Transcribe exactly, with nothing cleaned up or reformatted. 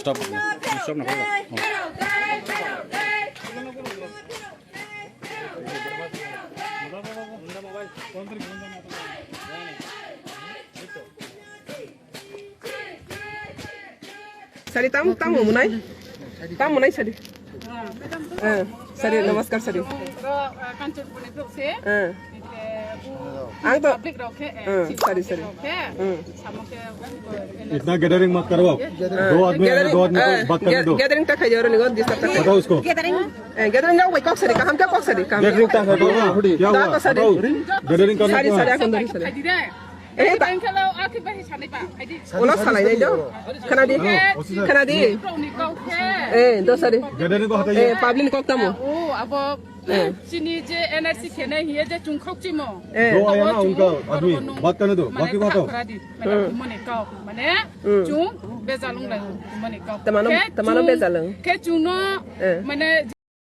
Stop. Stop na. Sari tam tam munai. Tam munai sari. Eh, sari, namaskar sari. Eh. Ang to. Eh, sari, sari. Hmm. इतना गैदरिंग मत करवाओ। दो आदमी आए हैं, दो आदमी को बात करने दो। Gathering ta khai jaro ni go disturb ta khai. बताओ उसको। Eh, gathering jao bai kok sari kaham kya kok sari kaham. Gathering क्या है? क्या हुआ? Kok sari. बताओ। गैदरिंग करना क्या है? Sari, sari, akon dari sari. Eh, ta. Ulo salai nai do. Khana di. Khana di. Eh, do sari. Gathering को हटाइए। Eh, public kok tamo. Eh. Chini je N R C kene hiye je chung khok chimo. Eh. दो आया ना उनका आदमी, बात करने दो, बाकी बात हो। Mane, mane chung bezalung lai mane kok. Tamano, tamano bezalung. Ke chung no, mane